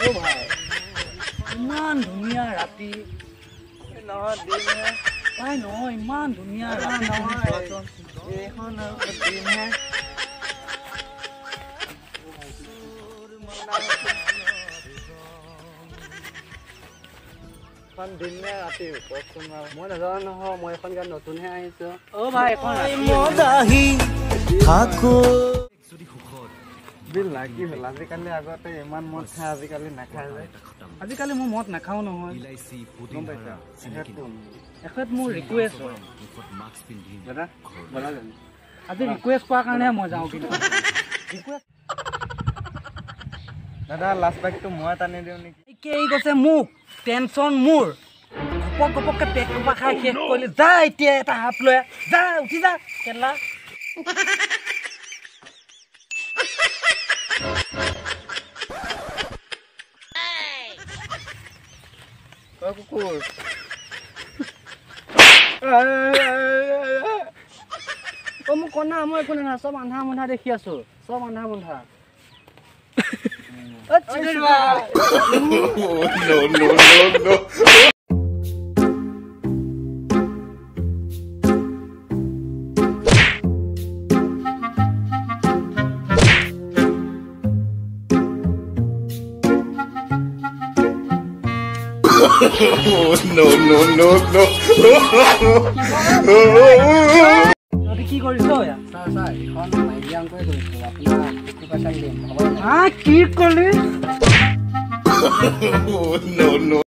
অ' ভাই, ইমান ধুনীয়া ৰাতি। নহয়, দিনহে। ভাই, নহয়, ইমান ধুনীয়া ৰাতি। নহয়। চোৱাচোন। এইখন আৰু দিনহে। এখন দিন নে ৰাতি, কওকচোন বাৰু। মই নাজানো নহয়, মই এখন গান নতুনহে আহিছোঁ। অ' ভাই, এখন ৰাতি। মদাহী থাকো। বিল কি হ'ল আজিকালি? আগতে ইমান মদ খাই, আজিকালি নাখায় যে? আজিকালি মই মদ নাখাওঁ নহয়। গম পাইছা? এখেত কোন? এখেত মোৰ ৰিকুৱেষ্ট হয়। দাদা, ব'লা জানো। আজি ৰিকুৱেষ্ট কৰাৰ কাৰণেহে মই যাওঁ, কিন্তু ৰিকুৱেষ্ট। দাদা, লাষ্ট বাইকটো মই টানি দিওঁ নেকি? এই কৈছে মোক টেনচন মোৰ ঘপক ঘপককে পেট সোপা খাই শেষ কৰিলি। যা, এতিয়া এটা হাত লৈ যা, উঠি যা কেলা। অ কুকুৰ। অ' মোক কনা, মই একো নাজানো, চব আন্ধা মুন্ধা দেখি আছো, চব আন্ধা মুন্ধা। No, no, no, no. No, no, no, no. তহঁতি কি কৰিছ ইয়াত? ছাৰ, ছাৰ, এইখন মাইকী অংকই কৰিছোঁ, আপোনাক 50% দিম, হ'ব? হা, কি কলি? No, no.